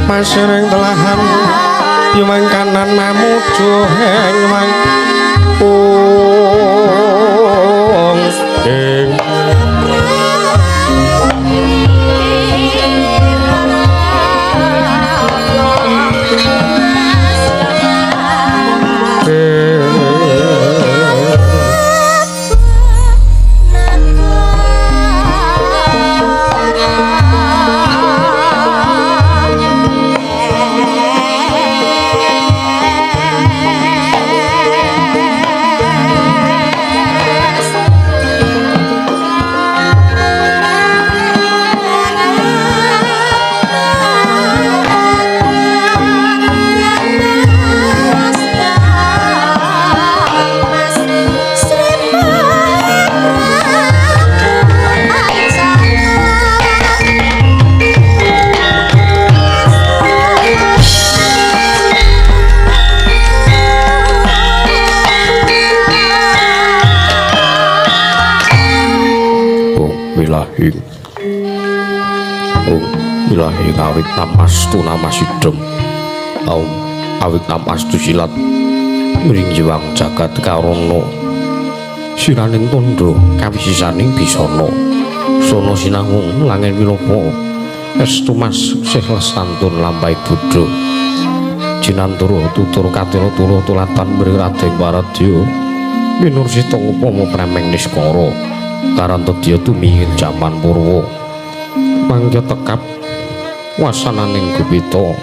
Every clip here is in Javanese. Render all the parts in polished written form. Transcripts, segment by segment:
Pasireng telahan yuwang kanan mamuju ing ung ing Ilahi awit namastu namasidem aum awit namastu silat ring jiwang jagat karana siraning tandha kawisisaning bisana sono sinangung langen wiloka estu mas sih lestantun lampahi bodho jinantara tutur katira tula tulatan mring Raden Waradya winursita upama prameng niskara karantadya tumiyin jaman purwa mangke tekap wasananing gupita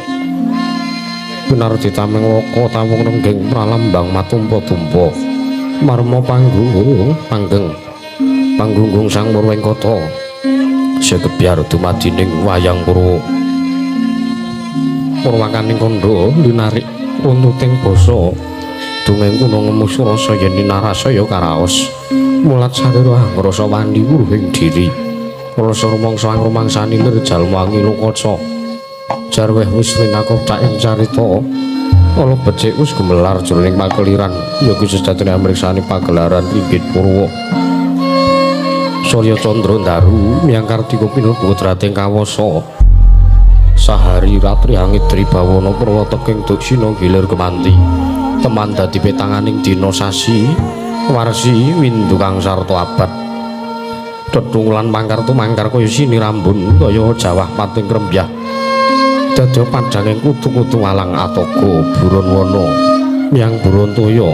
benar ditameng waka tawung renggeng pralambang matumpa-tumpa marma panggung panggeng panggunggung sang Murwengkata sekebyar dumadining wayang purwa purwakaning kandha linarik runtuting basa dongeng kuna ngemus rasa yen ninarasaya karaos mulat sarira angrasa wani wuruhing diri rasa rumangsa angrumangsani lir jalma angilukaca jarweh wis rinakopcak ing carita ala becik wis gumelar jroning pakeliran ya kuwi sejatine amriksani pagelaran ringgit purwa Surya Candra Ndaru miyang Kartika pinubu kodrating kawasa. Sahari ratri angidri bawana purwa teking duksina gilir gemanti. Teman dadi petanganing dina sasi warsi windu kang sarta abad. Tetunggulan mangkar tumangkar kaya sini rambun kaya jawah pating krembyah. Dadya padhanging kutu-kutu walang atoga buron wana miyang buron toya.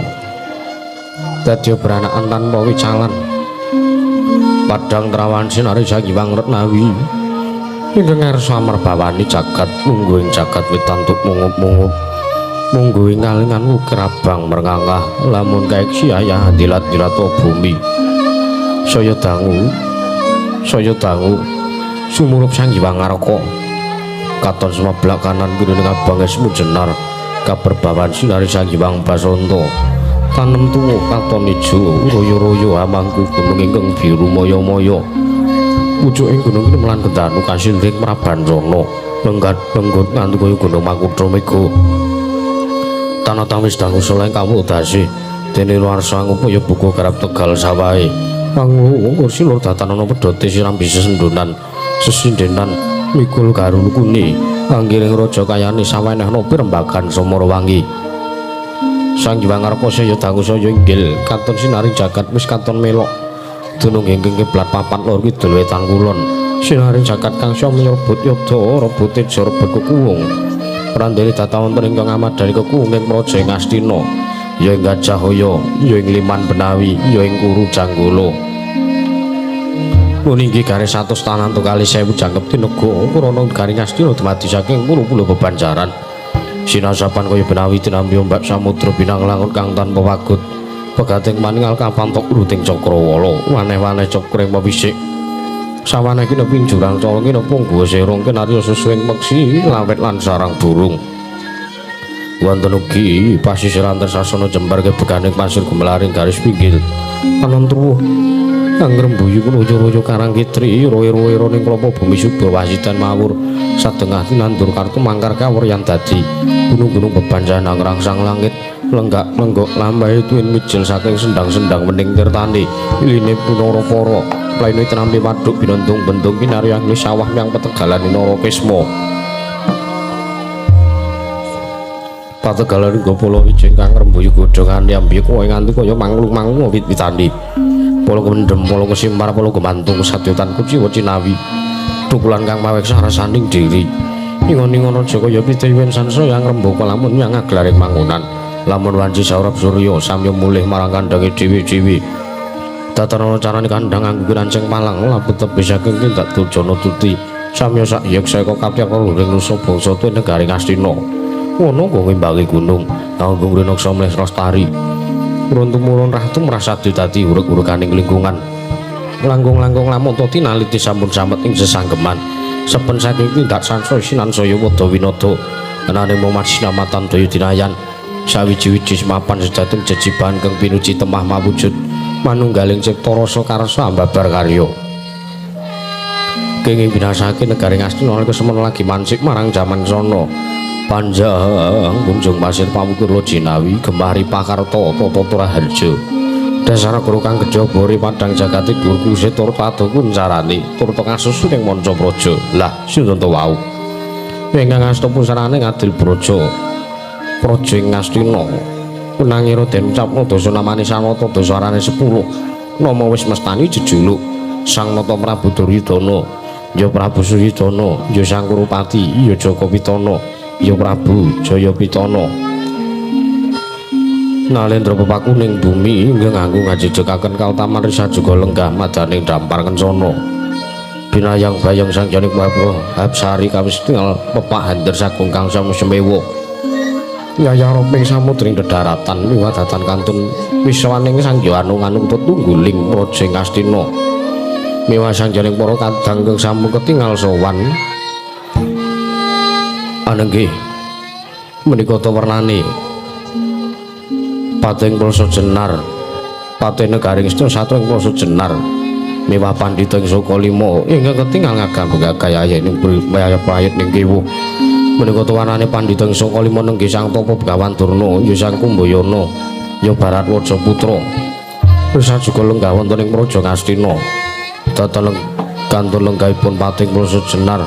Dadya beranakan tanpa wicalan. Padhang trawan sinari Sang Hyang Retnawi ingkang ngarsa amerbawani jagat mungguh ing jagat witantuk mungup-mungup mungguh ing kalingan wukir abang merngangah lamun kaeksi ayah dilat-dilat bumi saya dangu sumurup Sang Hyang Ngaraka katon sumeblak kanan kiri ning abang esmu jenar kaperbawan sinari Sang Hyang Basanta tanem tuwa katon ijo royo-royo amangku gunung ingkang biru maya-maya pucuking gunung kene lan kendanu kasilring Prabancana lenggat lenggut nganti kaya gunung Makutha Mega tanah tawis dangu soleh kawudase dene warsa ngupaya buka garap tegal sawahe panglu kursi lur datanana pedhote siram bisa sendonan sesindenan mikul garul kuni anggiring raja kayane sawenehna pirembagan Samarawangi. Sang Hyang Ngaraka saya dangu saya inggil katon sinaring jagat wis katon melok dunung ingkang kiblat papat lor kidul wetan kulon sinaring jagat kang saya menyebut yada rebute rebut kekuwung prandene data wonten ingkang amadhani kekuwung ing praja ing Astina ya ing Gajahaya ya ing Liman Benawi ya ing Kuru Janggala muninggi garis 100 tanantu kali 1000 jangkep tinega krana garing Astina dumadi saking puluh-puluh bebanjaran sinasapan kaya benawi tinampi ombak samudra binang langut kang tanpa wagut pegating maningal kapantok ruting cakrawala waneh-waneh cakring pewisik sawaneh kineping jurang colong kinepung guwa serong kinarya susuing peksi lawet lan sarang burung wonten ugi pasisiran sasana jembar kebeganing pasir gumelaring garis pinggil panon tuwuh kang ngrembuyu royo-royo karang kitri roe-roe ning klopo bumi subur wasidan mawur sadengah tinandur kartu mangkar kawuryan dadi gunung-gunung bebanjan ngrangsang langit lenggak lenggok lambahe tuwin mijil saking sendang-sendang wening tirtane iline punara para plaine tinampi waduk binontung bendung kinarya angli sawah myang petegalan Nara Kisma pategalan nggo polo wijing kang ngrembuyu godhongane ambiya kowe nganti kaya manglung-manglung wit-witane polo kemendem polo kesimpar polo gemantung sadyatan kuciwa cinawi tukulan kang maweksa rasaning diri ingon-ingon aja kaya pitiwen sansaya ngrembaka lamun yang ngaglaring mangunan lamun wanci saurep surya samya mulih marang kandhange dhewe-dhewe datarana carane kandhang nganggo ranceng palang labet tebih saking tindak dujana tuti samya sak yeksa eka kapyak luring nusa bangsa tuwin negari Ngastina ngono kok ngimbangi gunung tanggung rinaksa mleh lestari urun-tumurun rah tumrah dadi dadi urug-uruganing lingkungan langkung-langkung lamun tinaliti sampun samet ing sesanggeman seben saking tindak sansaya sinansaya wada winada anane mung sinamatan daya dinayan sawiji-wiji semapan sejating jejibahan kang pinuji temah mawujud manunggaling cipta rasa karsa ambabar karya kenging binasake negari Ngastina nalika semono lagi mansik marang jaman sono panjang kunjung pasir pawukur Jinawi gemah ripah karta tata raharja dasar guru kang gedhe bori padang jagate dhuwur kuse tur padu kuncarane turta kasusun ing manca praja lah sinten to wau ingkang asta pusarane ngadil praja praja ing Ngastina menangi Raden ucapna dasa namane Sanata dasa arane 10 nama wis mestani jejuluk Sang Nata Prabu Duryudana ya Prabu Suryudana ya Sang Kurupati ya Jaka Pitana ya Prabu Jaya Pitana Nalendra pepakuning bumi ingkang nganggo ngajejegaken kautaman risajuga lenggah madaning dampar kencana binayang bayang sang janik Mahaprabhu Hapsari kawis tinggal pepak hander sagung kang semewa yayah roping samudring dedaratan miwadatan kantun wiswaning sang Hyang anung tetungguling praja Ngastina miwah sang janing para kadang kang sampun ketingal sowan anenggih menika ta wernane pating plasa jenar pating negaring sedaya satu ing plasa jenar miwah pandhita ing saka lima ingkang ketingal ngagam gagaya ning payit ning kiwa menika tuwanane pandhita ing saka lima nenggih Sang Tapa Begawan Durna ya Sang Kumbayana ya Baratwaja putra risa juga lenggah wonten ing praja Ngastina Datan kantun lenggahipun pating pulsa jenar.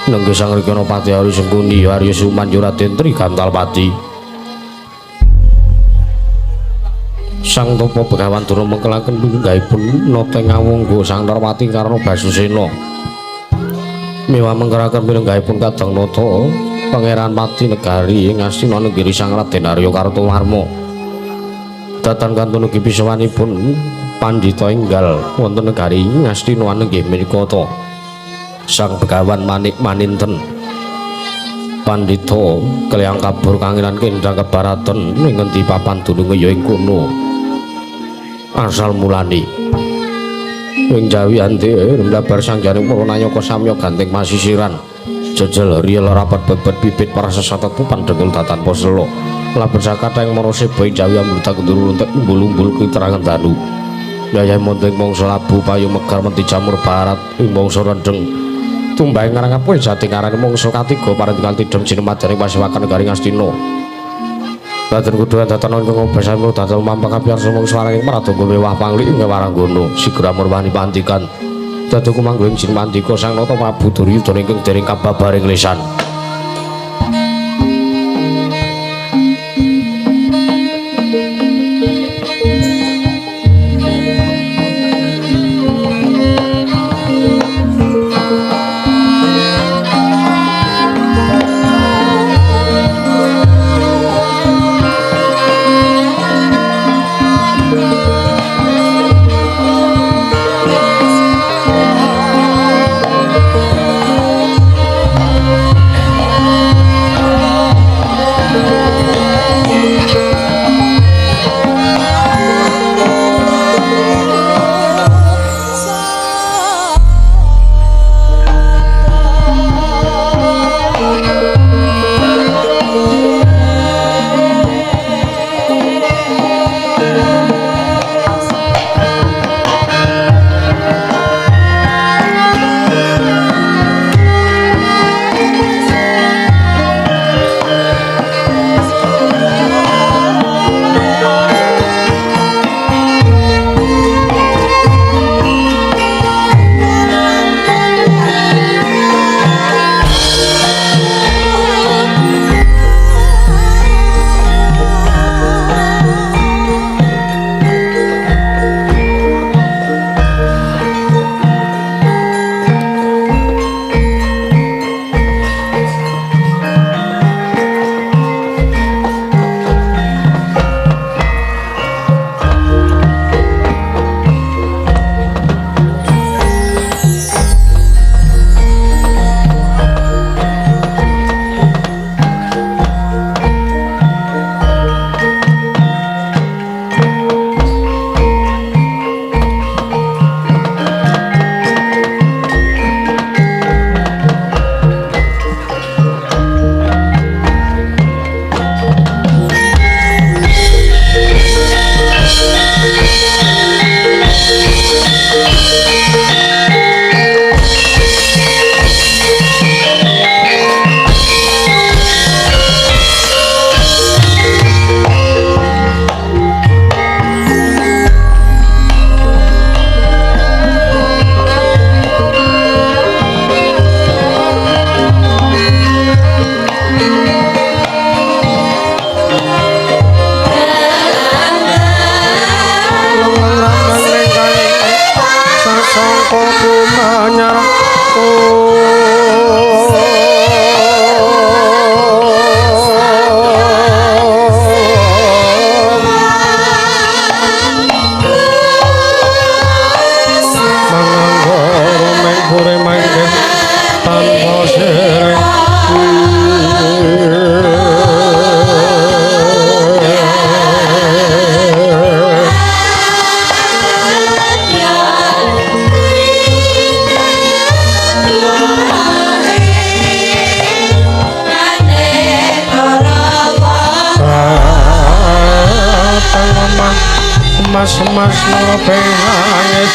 Nenggih Sang Rikana Pati Hari Sengkuni Arya Sumanyu Raden Tri Gantalpati. Sang Tapa Begawan Durna mengkelaken lenggahipun nata ngawangga Sang Narpati Karna Basusena. Miwah mengkeraken pilenggahipun Kadang Nata Pangeran Pati Negari Ngastina Negeri Sang Raden Arya Kartowarma. Datan kantun ugi pisawanipun pandhita enggal wonten negari Ngastina nenggih menika ta. Sang Begawan Manik Maninten pandhita kelyang kabur kanginan kendang kebaraten ing ngendi papan dununge ya ing kono asal mulane. Ing Jawi ante mlabar sangjaning para nayaka samya ganteng masisiran jejel riyel rapat bebet bibit para sesat pupan dengkul datan poselo laben sakateng maraseba ing Jawi amruta kenduru luntek umbul-umbul kiterangan danu yayah monting mangsa labu payu megar menti jamur barat ing mangsa rendeng tumbang ngarang apa jati ngarang mangsa katiga parentingan tidem jinemadaning pasiwakan negari Ngastina. Raden Kuduan datan ingkang ngobasan datan mampang kapiyarsa mangsa warang pradangga mewah panglik ing Waranggana sigra murwani pantikan dadi kumanggo ing Jin Mandika Sang Nata Prabu Duryudana ingkang dereng kababaring lesan. Mas-mas nangis.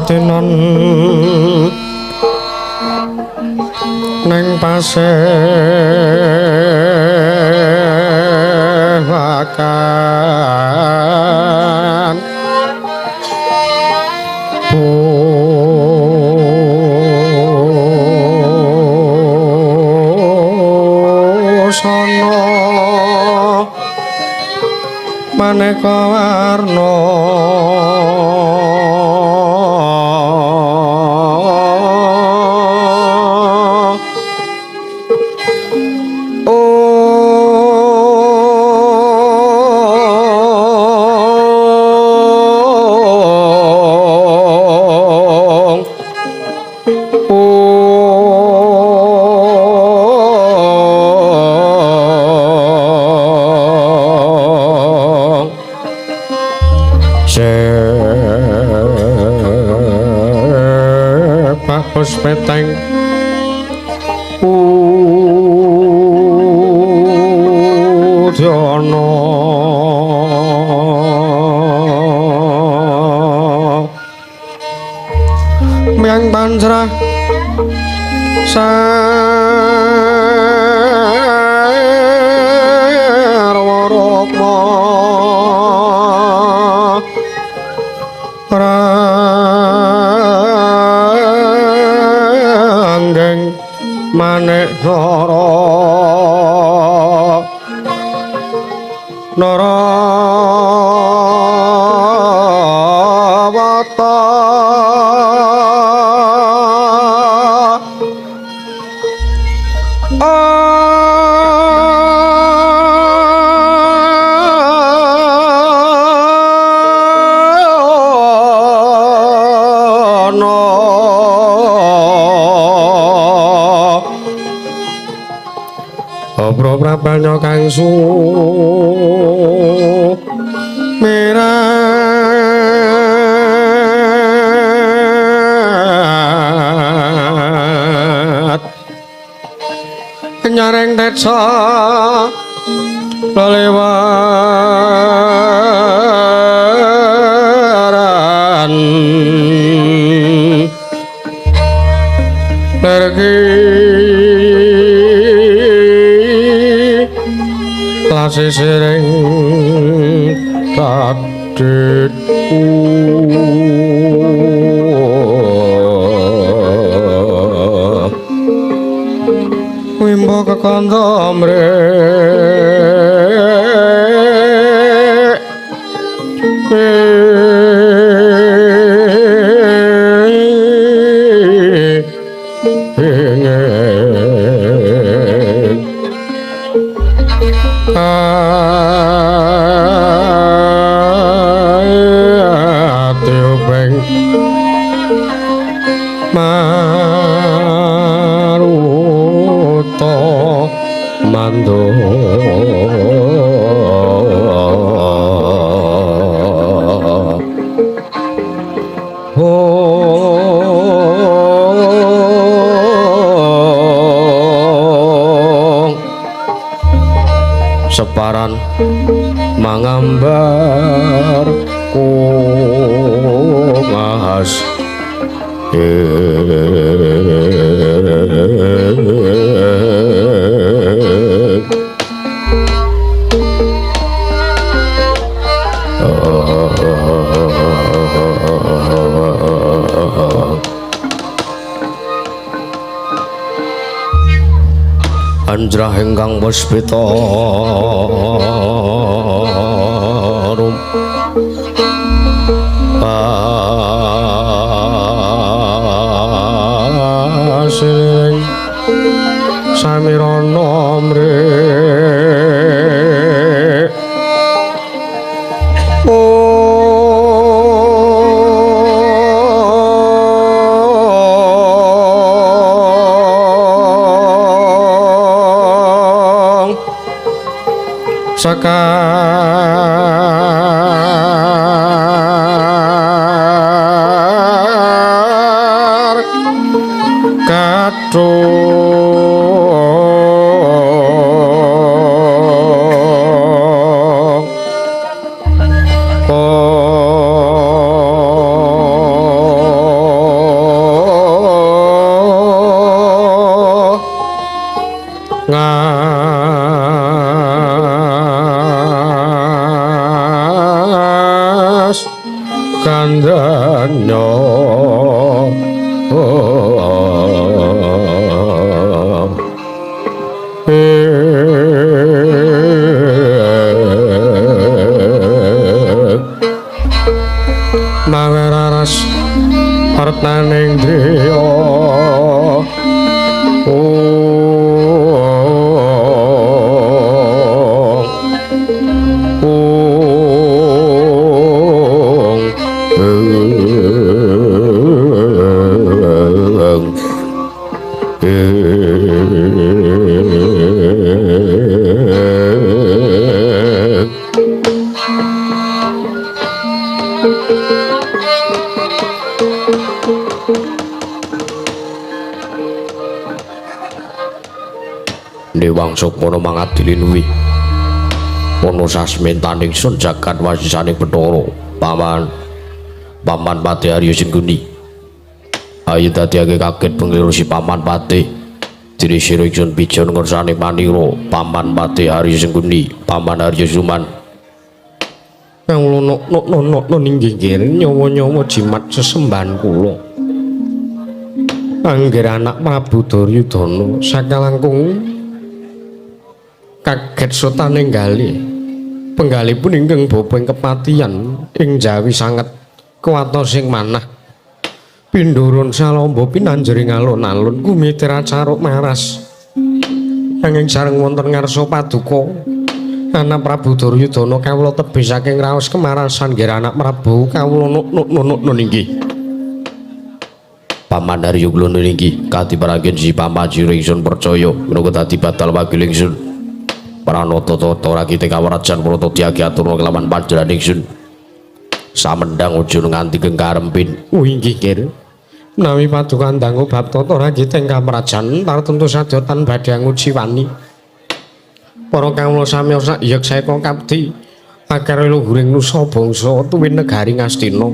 Kebatinan neng pasewakan busana maneka warna Peteng Udyana Miang pancrah sarwa rukma manik nara narawata Prabanya kang sumirat nyareng teca lelewaran lergi sisiring tadit wimbo kekandha mrek maruta mando separan mangambar kumas Anjrah ingkang puspita rum asing samirana mrek sekar kathung Indriya. Dewang Sukmana mangadili nuwi ana sasmentaning sun jagat wasisaning Bathara. Paman, Paman Patih Arya Sengguni. Ayo dadiake kaget pengliru si Paman Patih. Diri sira ingsun pijon ngersane manira Paman Patih Arya Sengguni, Paman Arya Suman. Kawula nok inggih nyawa-nyawa jimat sesembahan kula. Angger anak Prabu Duryudana sakalangkung kaget sotane nggalih. Penggalipun ingkang bapa ing kepatihan ing Jawi sanget kuwatos ing manah. Pindurun salamba pinanjering alun-alun kumitir acaruk maras. Nanging sareng wonten ngarsa paduka anak Prabu Duryudana kawula tebih saking raos kemarasan nggih anak Prabu kawula nuk inggih. Paman Arya kula inggih katiparangken si paman sira ingsun percaya menawa dadi batal wakil ingsun. Pranata tata rakite kawarajan prata diagi atur kelawan panjenengan ingsun. Samendang aja nganti kengkarempin. Oh inggih nggih. Menawi paduka ndangu bab tata rakite ing kamrajan tartemtu sadya tan badhe ngujiwani. Para kawula sami sak yek saeka kapti akar luhuring nusa bangsa tuwin negari Ngastina.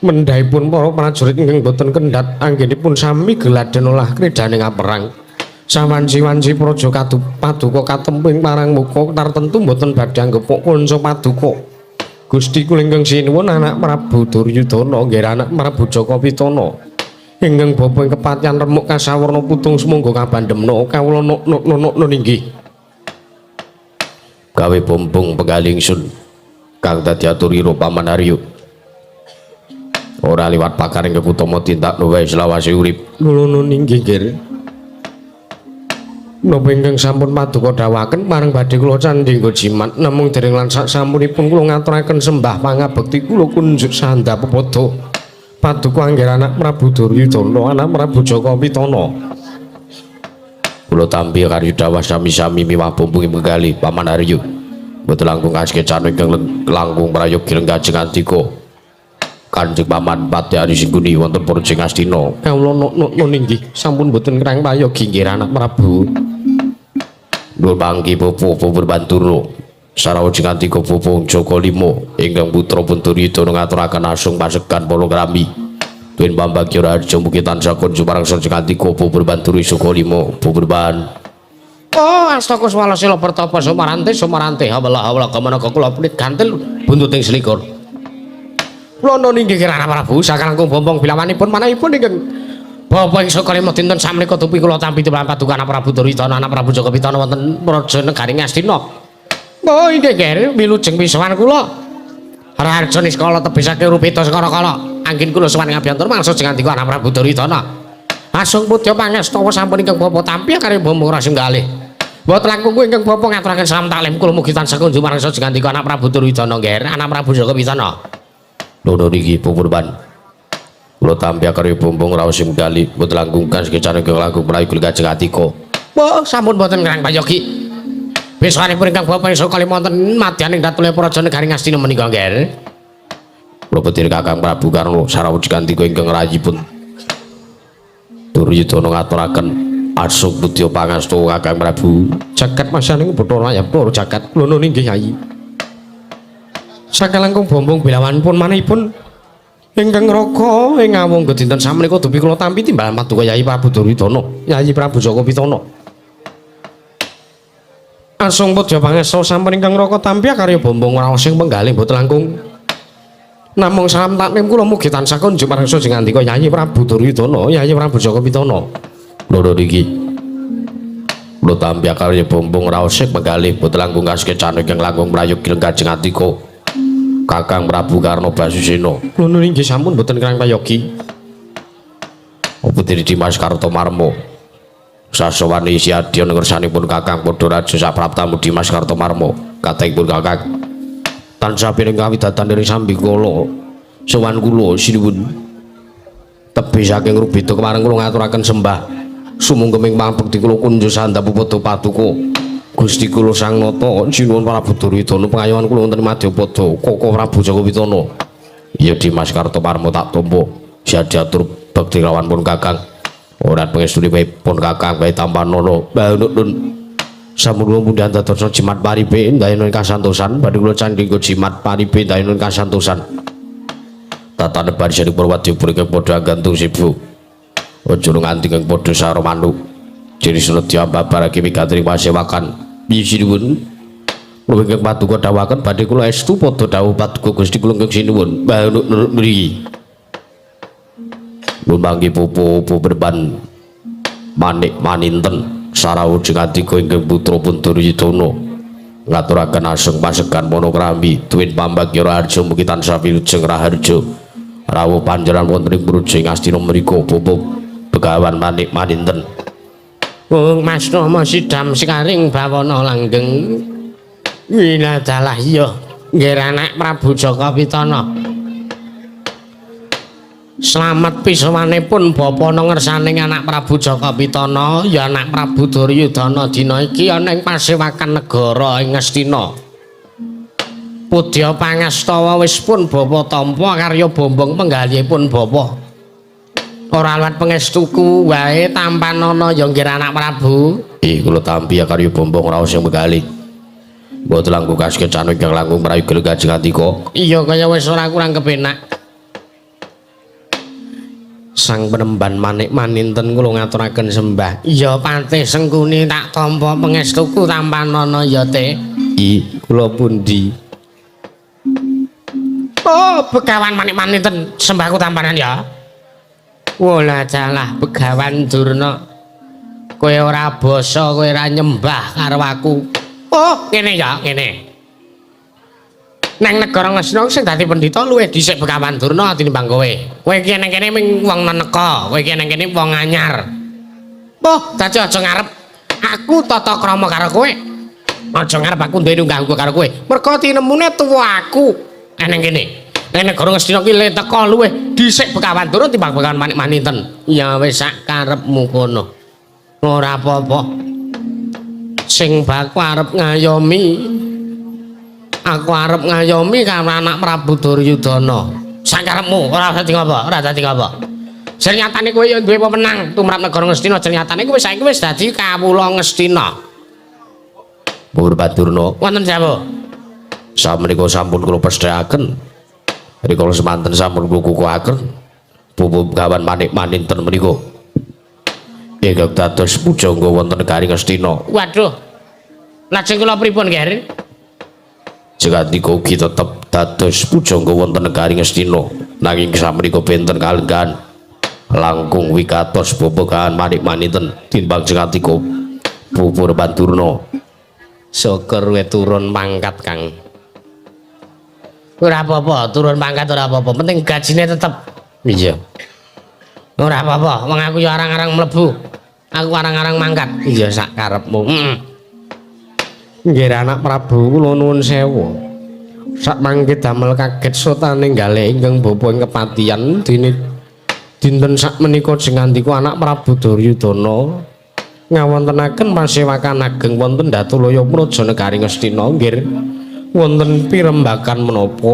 Mendhahipun para prajurit ingkang boten kendhat anggenipun sami geladen olah kridaning aperang. Sawanci-wanci praja paduka katempu ing parang muka tartemtu boten badhe anggepuk kanca paduka. Gusti kula ingkang sinuwun anak Prabu Duryudana nggih anak Prabu Jaka Pitana. Ingkang bapa ing kepatihan remuk kasawarna putung sumangga kabandemna kawula nuk inggih. Gawe bombong penggalih ingsun kang dadi aturira Paman Arya. Ora liwat pakaring kekutama tindakno wae selawase urip. Kula nun inggih nggih. Napa ingkang sampun paduka dawuhaken marang badhe kula candhi nggo jimat namung dereng lan sak sampunipun kula ngaturaken sembah pangabekti kula kunjuk sandhap pepadha paduka angger anak Prabu Duryudana anak Prabu Jaka Pitana. Kula tampi karya dawah sami-sami miwah bumbung penggalih Paman Arya. Mboten langkung kaskecan ingkang langkung prayogi lenggajeng andika. Kanjeng Paman Patih Arya Sengguni wonten Praja Ngastina. Kawula nuk inggih sampun mboten ngrang prayogi nggih anak Prabu. Nur pangki bapa Purbanturo sarawa jengandika bapa Jaka Lima ingkang putra pun Duryudana ngaturaken asung pasegan para krami. Tuwin pambagya raharja mugi tansah kunjuk marang jengandika bapa Purbanturo Jaka Lima Purban. Oh astaka swala sila pertapa sumarante sumarante hawala hawala kamanaka kula punit gantil buntuting selikur. Kula inggih Kirana Prabu sakalangkung bombong bilawanipun manahipun ingkang bapa ing saka lima dinten samenika dupi kula tampi timbalan paduka anak Prabu Duryudana anak Prabu Jaka Pitana wonten praja negari Ngastina. Oh inggih nggih wilujeng pisuwan kula. Raharja niskala tebih saking rupita sakara-kala. Anggen kula sowan ngabyantur mangsa jengandika anak Prabu Duryudana. Asung pudya pangastawa sampun ingkang bapa tampi karo bombong rasenggalih. Mboten langkung ingkang bapa ngaturaken salam taklim kula mugi tansah kunjuk marang jengandika anak Prabu Duryudana nggih anak Prabu Jaka Pitana. Loro niki Purban. Kula tampi karya bumbung raos sing kali mboten langkung kaskecan ingkang langkung prayogi kajeng atika. Wah, sampun mboten ngrang payogi. Beswanipun ingkang bapa ing saka wonten madyaning datule praja negari Ngastina menika nggih. Kula petir Kakang Prabu Karna sarawuh jikandika ingkang rayipun Duryudana ngaturaken asung pudya pangastu Kakang Prabu. Jagat masaning Bathara Ayapura jagat kula nun inggih Yayi. Sakalangkung bombong bilawanipun manahipun ingkang raga ing awangga dinten samenika dupi kula tampi timbalan paduka Yayi Prabu Duryudana, Yayi Prabu Jaka Pitana. Asung pudya pangesta sampun ingkang raga tampi karya bombong raos ing penggalih mboten langkung. Namung salam taklim kula mugi tansah kunjuk marang jengandika Yayi Prabu Duryudana, Yayi Prabu Jaka Pitana. Loro niki. Kula tampi karya bombong raos ing penggalih mboten langkung kaskecan ingkang langkung prayogi lenggajeng atika. Kakang Prabu Karna Basusena. Kula inggih sampun mboten kirang payogi. Apa dene Dimas Kartomarmo? Sasowani siadya ngersanipun Kakang padha raja sapraptamu Dimas Kartomarmo. Katengipun Kakang tansah piring kawidatan dening sambikala sowan kula sinuwun. Tebih saking rubeda kemareng kula ngaturaken sembah sumunggeming pangabekti kula kunjuk sandhap padha paduka Gusti kula Sang Nata sinuwun Prabu Duryudana pengayoman kula wonten madyapada Koko Prabu Jaka Witana. Iya Dimas Kartomarmo tak tampa siadya atur bekti lawan pun Kakang. Ora pangestune pun Kakang bae tampanana banun sampun kula mundhan dados jimat paripe ndayana kasantosan badhe kula candhi jimat paripe ndayana kasantosan. Tata nebar jari purwadya ingkang padha gantung sibu. Aja nganti kang padha saromanu. Jeri senedya babarake wigatring pasewakan. Sinuwun. Kula ingkang paduka dawuhaken badhe kula estu padha dawuh paduka Gusti kula ingkang sinuwun. Banun mriki. Lumanggi pupu-pupu berban manik maninten sarawuh jengadika ingkang putra pun Duryudana ngaturaken aseng pasegan monokrambi tuwin pambagya raharja mugi tansah wilujeng raharja rawuh panjenengan wonten ing Bruja ing Astina mriku pupu Begawan Manik Maninten. Wong Mas Rama sidam sekaring bawana langgeng winadalah iya nggih anak Prabu Jaka Pitana. Slamet pisawanipun bapa ngersane anak Prabu Jaka Pitana ya anak Prabu Duryudana dina iki ana ing pasewakan negara ing Ngastina. Pudya pangastawa wis pun bapa tampa karya bombong penggalihipun bapa. Ora luwat pangestuku wae tampanana ya nggih anak Prabu. Ih kula tampi ya karya bombong raos sing menggalih. Mboten langkung kaskecan ingkang langkung prayoga kajeng atika. Iya kaya wis ora kurang kepenak. Sang penemban Manik Maninten kula ngaturaken sembah. Iya Patih Sengkuni tak tampa pangestuku tampanana ya Teh. I kula pundi? Oh, Begawan Manik Maninten sembahku tampanan ya. Wolah jalah Begawan Durna. Kowe ora basa, kowe ora nyembah karo aku. Oh, ngene ya, ngene. Nang negara Ngastina sing dadi pendhita luwih dhisik Begawan Durna tinimbang kowe. Kowe iki nang kene ming wong neneka, kowe iki nang kene wong anyar. Oh, dadi aja ngarep aku tata krama karo kowe. Aja ngarep aku duwe unggah-ungguh karo kowe. Mergo tinemune tuwa aku nang kene. Nang negara Ngastina ki le teka luwih dhisik Begawan Durna timbang Begawan Manik Maninten. Ya wis sak karepmu kono. Ora apa-apa. Sing baku arep ngayomi. Aku arep ngayomi karo anak Prabu Duryudana. Sakarepmu ora dadi ngapa, ora dadi ngapa. Sernyatane kowe ya duwe wewenang tumrap negara Ngastina, sernyatane kowe saiki wis dadi kawula Ngastina. Purba Durna, wonten dawuh. Samenika sampun kula pesthekaken. Rikala semanten sampun kula kukuhaken. Pupu Begawan Manik Maninten menika ingkang dados pujangga wonten negari Ngastina. Waduh. Lajeng kula pripun, Ger? Jekatika ugi tetep dados pujangga wonten negari Ngastina, nanging samenika benten kalenggahan langkung wigatos Begawan Manik Maninten timbang Jekatika Pupur Bandurna. Syukur we turun pangkat, Kang. Ora apa-apa, turun pangkat ora apa-apa, penting gajine tetep. Iya. Ora apa-apa, wong aku ya arang-arang mlebu. Aku arang-arang mangkat. Iya sak karepmu. Heeh. Nggih anak Prabu kula nuwun sewu. Sak mangke damel kaget sotane galih ingkang bapa ing kepatihan dene dinten sak menika jengandika anak Prabu Duryudana ngawontenaken pasewakan ageng wonten Datulaya Praja negari Ngastina nggih wonten pirembakan menapa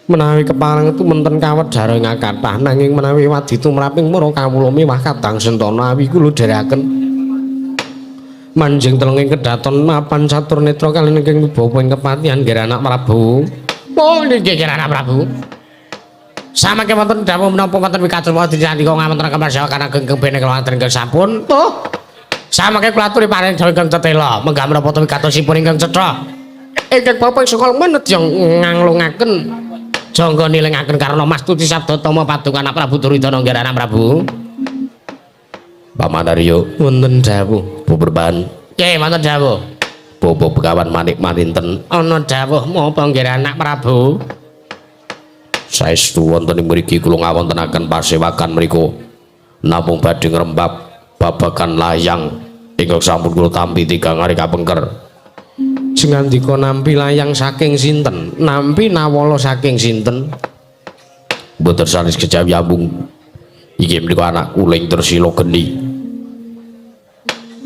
menawi kepareng tumenten kawedhara ing kathah nanging menawi wadi tumraping para kawula mewah kadang sentana awi kula dherekaken manjing telenging kedaton mapan catur netra kaliyan ingkang bapa ing kepatihan nggih anak Prabu. Oh nggih anak Prabu. Samangke wonten dawuh menapa wonten wikados dinandika ngawontenaken pasewakan ageng ingkang bene kula ingkang sampun. Oh. Samangke kula aturi paring dawuh ingkang tetela menggah menapa wigatosipun ingkang cetha. Ingkang bapa ing saka menedya nganglungaken jangga nilingaken karana mastuti sabda tama paduka anak Prabu Duryudana nggih anak Prabu. Paman Arya wonten dawuh Puperban. Nggih wonten dawuh. Bapa Begawan Manik Maninten ana dawuh menapa nggih anak Prabu? Saestu wonten ing mriki kula ngawontenaken pasewakan mriku. Namung badhe ngrembak babagan layang ingkang sampun kula tampi tigang hari kapengker. Jengandika nampi layang saking sinten? Nampi nawala saking sinten? Mboten sanes kejawi ambung inggih menika anak kula ing Tresila Geni.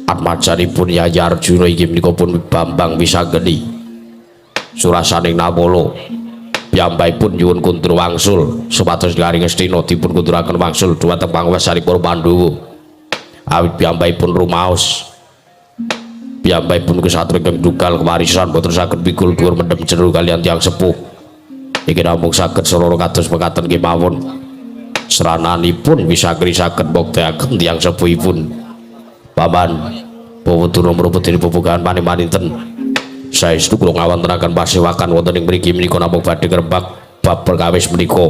Atmajanipun Yayi Arjuna inggih menika pun Bambang Wisanggeni. Surasaning nawala piyambakipun nyuwun kundur wangsul supados negari Ngastina dipun kunduraken wangsul dhumateng panguwasaning para Pandhawa. Awit piyambakipun rumaos piyambakipun kesatria ingkang dugal kewarisan boten saged pikul dhuwur mendem jero kaliyan tiyang sepuh. Iki namung saged sarana kados mekaten kemawon. Srananipun Wisanggeni saged mbukteaken tiyang sepuhipun. Paman Bawa Durna mruput dene bebegahan panemaniten. Saestu kula ngawontenaken pasewakan wonten ing mriki menika namung badhe ngrembak bab perkawis menika.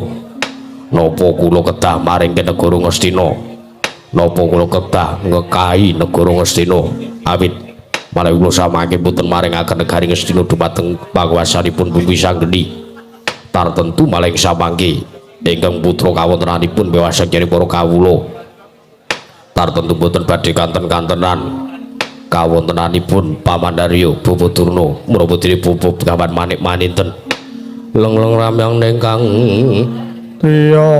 Napa kula kedah maring ke negara Ngastina? Napa kula kedah ngekahi negara Ngastina? Awit menawi kula samangke boten maringaken negari Ngastina dumateng panguwasanipun Bumi Wisanggeni. Tartemtu maling samangke ingkang putra kawontenanipun mewasan jare para kawula. Tartemtu boten badhe kanten-kantenan kawontenanipun Paman Arya Bapa Durna menapa dene bapa Begawan Manik Maninten. Lengleng ramyang ning kang priya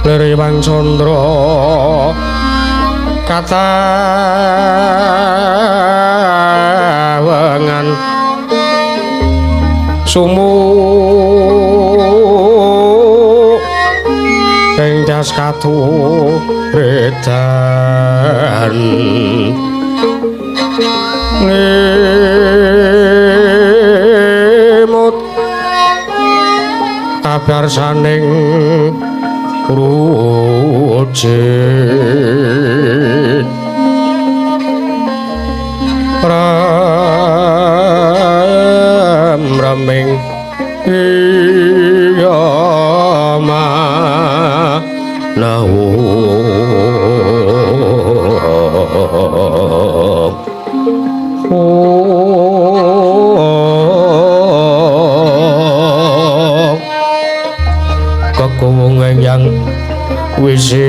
Liriwang Candra katawengan sumu ing das katuredan limut kabar saning rujit ram raming iya ma kekuwung yang wisesa.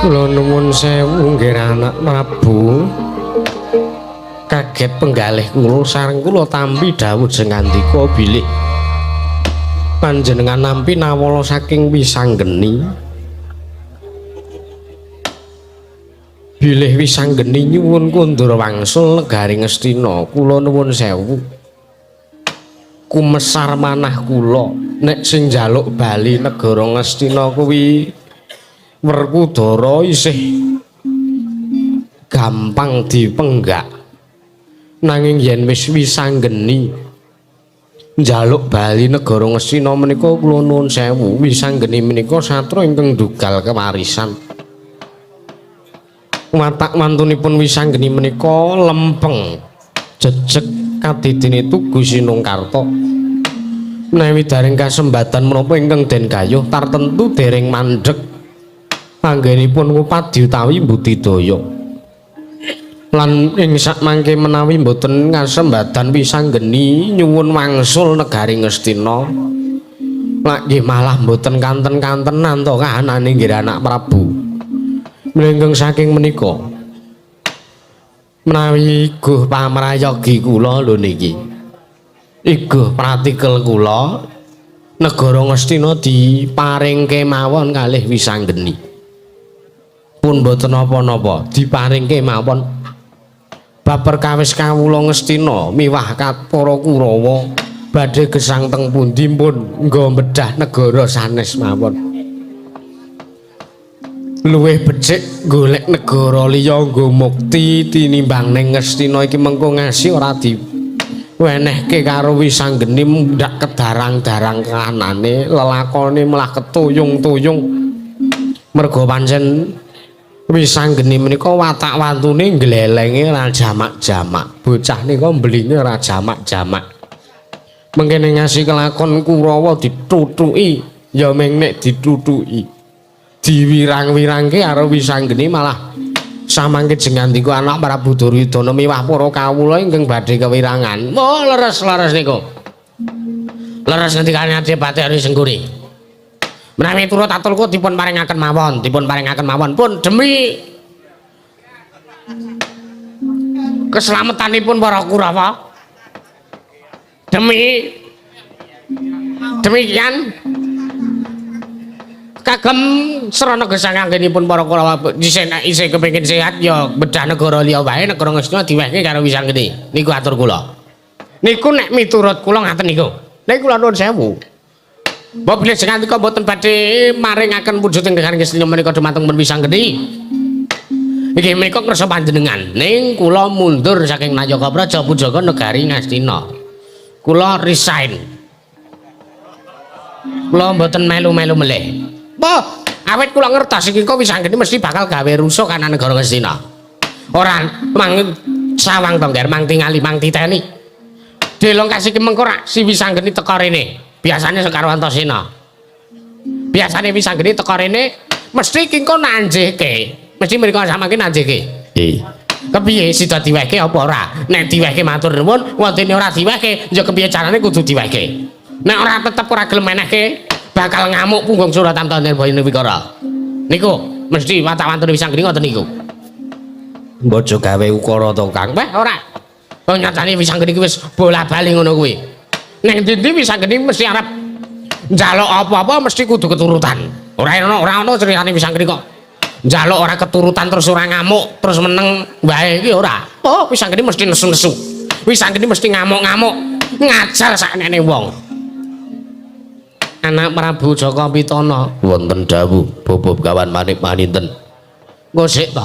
Kula nuwun sewu nggih anak Prabu. Kaget penggalih kula sareng kula tampi dawuh jengandika bilih panjenengan nampi nawala saking Wisanggeni. Bilih Wisanggeni nyuwun kundur wangsul negari Ngastina. Kula nuwun sewu. Kumesar manah kula nek sing njaluk bali negara Ngastina kuwi Werkudara isih gampang dipenggak. Nanging yen wis Wisanggeni njaluk bali negara Ngastina menika kula nuwun sewu, Wisanggeni menika satra ingkang ndugal kewarisan. Watak wantunipun Wisanggeni menika lempeng, jejeg kadidene tugu Sinungkarta. Menawi daring kasembatan menapa ingkang den gayuh tartemtu dereng mandheg anggenipun ngupadi utawi mbudidaya. Lan ing sakmangke menawi mboten ngasembadan Wisanggeni nyuwun wangsul negari Ngastina, lak nggih malah mboten kanten-kantenan to kahanane nggih anak Prabu. Mlengkeng saking menika menawi iguh pamrayogi kula lho niki, iguh pratikel kula negara Ngastina diparingke mawon kalih Wisanggeni. Pun mboten napa-napa diparingke mawon. Bab perkawis kawula Ngastina miwah para Kurawa badhe gesang teng pundi pun nggo bedah negara sanes mawon. Luwih becik golek negara liya nggo mukti tinimbang ning Ngastina iki mengko ngasi ora diwenehke karo Wisanggeni mundhak kedarang-darang kanane lelakone malah ketuyung-tuyung. Merga pancen Wisanggeni menika watak wantune nglelenge ora jamak-jamak. Bocah nika mblinge ora jamak-jamak. Mengkene ngasih kelakon Kurawa ditutuki, ya meng nek ditutuki. Diwirang-wirangke karo Wisanggeni malah samangke jengandika anak Prabu Duryudana miwah para kawula ingkang badhe kewirangan. Oh, leres-leres niku. Leres ngendikane Adipati Ari Sengkuni. Menawi turut atulku dipun paringaken mawon, dipun paringaken mawon pun demi keselamatanipun para Kurawa. Demi demikian kagem srana gesang anggenipun para Kurawa isih isih kepengin sehat ya bedah negara liya wae, negara Ngastina diwehke karo Wisanggeni. Niku atur kula. Niku nek miturut kula ngaten niku. Nek kula nuwun sewu. Mbok bilih sengandika mboten badhe maringaken wujuding gegan Ngastina menika dumateng pun Wisanggeni. Inggih menika kersa panjenengan. Ning kula mundur saking Nayaka Praja Pujaga negari Ngastina. Kula resign. Kula mboten melu-melu melih. Wah, awit kula ngertos iki kok Wisanggeni mesti bakal gawe rusuh kana negara Ngastina. Ora mang sawang to, Ngger, mang tingali mang titeni. Delong kasih mengko rak si Wisanggeni teka rene. Biasane karo Antasena. Biasane Wisanggeni teka rene mesti kingko nanjihke. Mesti mriko samangke nanjihke. Nggih. Kepiye sida diwehke apa ora? Nek diwehke matur nuwun, wontene ora diwehke, ya kepiye carane kudu diwehke. Nek ora tetep ora gelem menehke, bakal ngamuk punggung suratan Nirboyo Wikara. Niku mesti watak-wantune Wisanggeni ngoten niku. Bojo gawe ukara to, Kang? Wah, ora. Wong nyatane Wisanggeni ki wis bola-bali ngono kuwi. Ning ndi-ndi Wisanggeni mesti arep njaluk apa-apa mesti kudu keturutan. Ora ono ceritane Wisanggeni kok njaluk ora keturutan terus ora ngamuk, terus meneng wae iki ora. Oh, Wisanggeni mesti nesu-nesu. Wisanggeni mesti ngamuk-ngamuk, ngajar saknene wong. Anak Prabu Jaka Pitana wonten dawuh Bobo Begawan Manik Maninten. Engko sik to.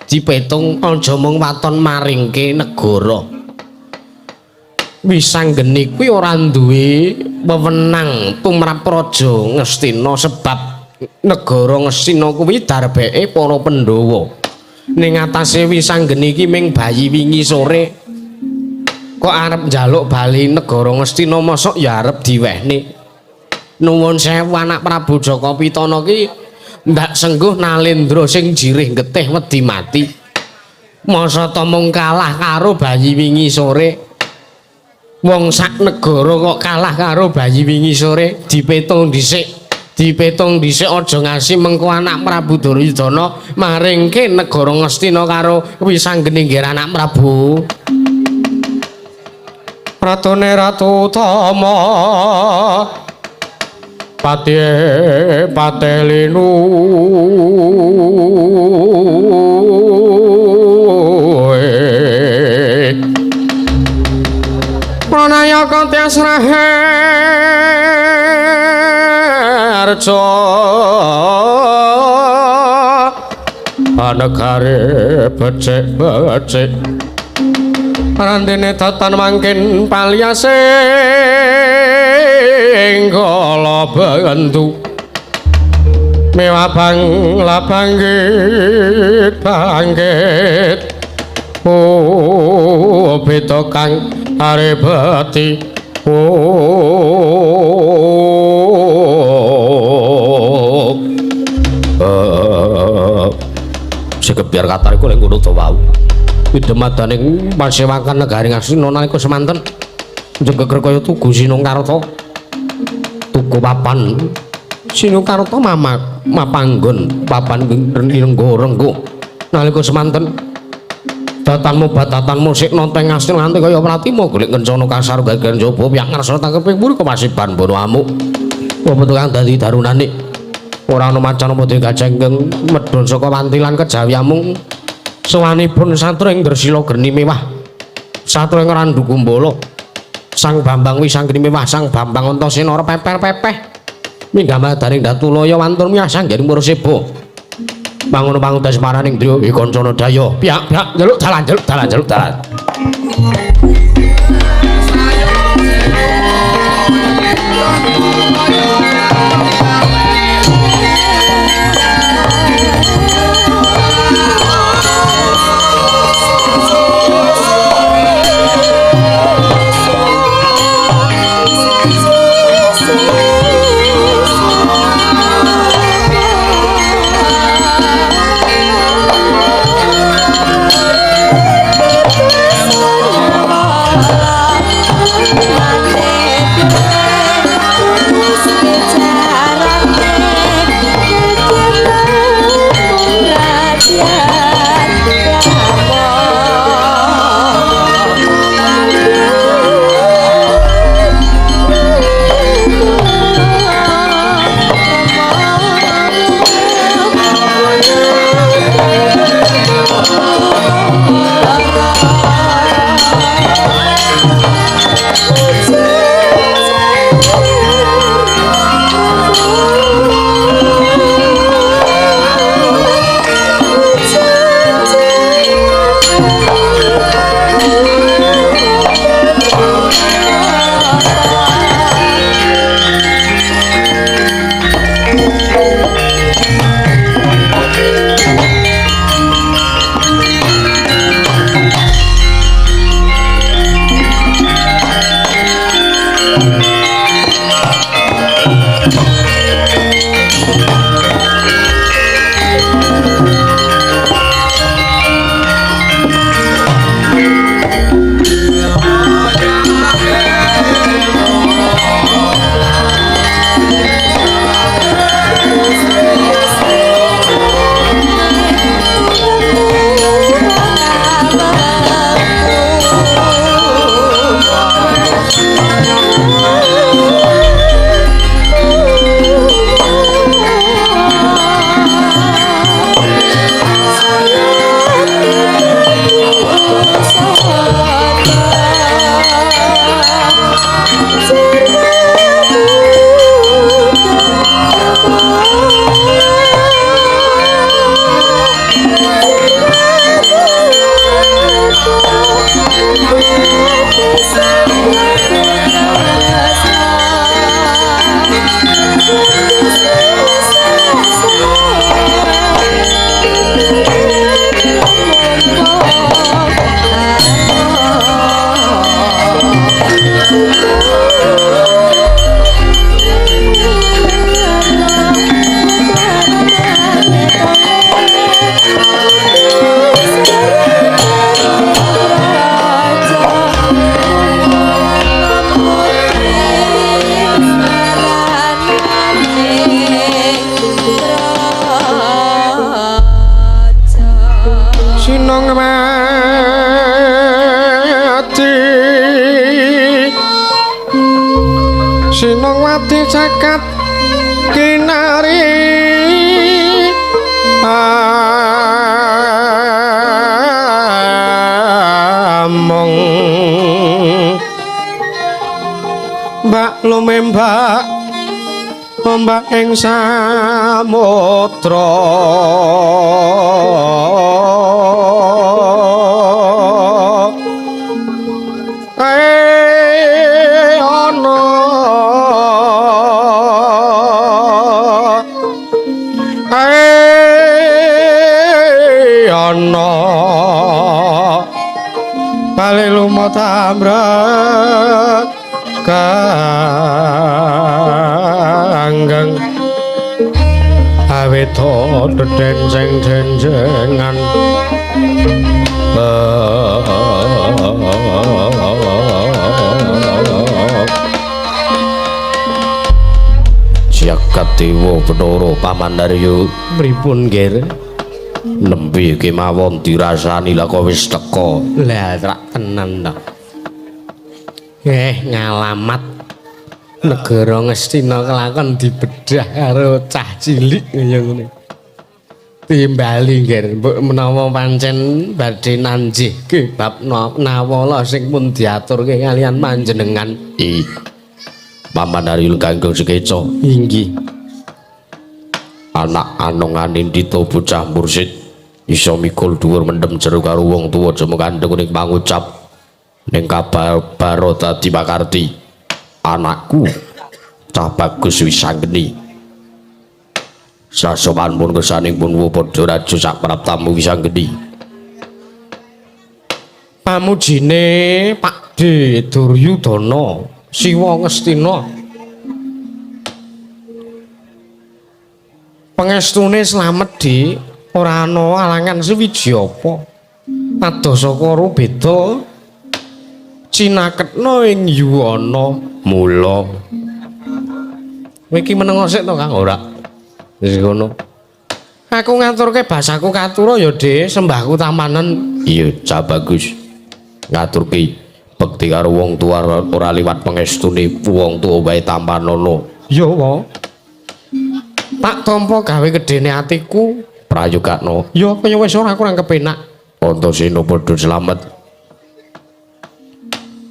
Dipetung aja mung waton maringke negara. Wisanggeni kuwi ora duwe wewenang tumrap Praja Ngastina sebab negara Ngastina kuwi darbeke para Pandhawa. Ning atase Wisanggeni iki ming bayi wingi sore. Kok arep njaluk bali negara Ngastina mosok ya arep diwehne. Nuwun sewu anak Prabu Jaka Pitana ki ndak sengguh Nalendra sing jirih getih wedi mati. Masa ta mung kalah karo bayi wingi sore. Wong sak negara kok kalah karo bayi wingi sore, dipetung dhisik. Dipetung dhisik aja ngasi mengko anak Prabu Duryudana maringke negara Ngastina karo Wisanggeni nggih anak Prabu. Ratune Ratu Utama Pati patelinu Pranayaka tias raharja anegare becik-becik randene datan mangkin paliasing kala bentu mewah bang labangkit bangkit oh beta kang arebeti oh sekebiar katar iku lek ngono to wau pidemadaning pasewakan negari Ngastina nalika semanten njenggeger kaya tugu Sinungkarta tugu papan Sinungkarta mamak mapanggon papan renggo-renggo nalika semanten datanmu batatanmu sik nonten Ngastina nganti kaya Pratima golek kencana kasar gagan jaba piyak ngarsa tangkeping mburi kemasiban bono amuk apa tukang dadi darunane ora ana macan apa gajah ingkang medhun saka wantilan kejawi amung sowanipun satru ing Dresila geni mewah satru ing Randu Kumbala Sang Bambang Wisanggeni mewah Sang Bambang Antasena ora peper-pepeh minggah madaring Datulaya wantun miyah sanggering Purseba mangono pangudas maraning driya kancana daya pihak-pihak njaluk dalan njaluk dalan njaluk dalan. Sinongwati cakat kinari among mbak lumembak ombak ing samudra bali lumut amrek kanggeng awit dedenceng-dencengan Jagat Dewa Bathara Pamandarya pripun nggih nembe kemawon dirasani lah kok wis teka. Lah rak tenan to. Ngalamat negara Ngastina kelakon dibedah karo cah cilik kaya ngene. Timbali nggih mbok menawa pancen badhe nanjihke bab nawala sing pun diaturke kalian panjenengan. Pamandarya kanggo sekeca. Inggih. Anak anong anindita bocah mursid iso mikul dhuwur mendem jero karo wong tuwa aja kandheng ning pangucap ning kabar baro dadi pakarti anakku cah bagus Wisanggeni sasopan pun kesaning pun padha raja sak praptamu Wisanggeni pamujine Pakde Duryudana Siwa Ngastina Pengestune slamet, Dik. Ora ana alangan suwiji apa. Adoh saka beda cinaketna ing yuwana mula. Kowe iki meneng sik to, Kang? Ora. Wis ngono. Aku ngaturke basaku katura ya, Dik, sembahku tamanen. Iya, cah bagus. Ngaturke bekti karo wong tua ora liwat pengestune wong tuwa wae tampanono. Ya, wa. Tak tampa gawe gedene atiku. Prayogakno. Ya kaya wis ora kurang kepenak. Antasena padha slamet.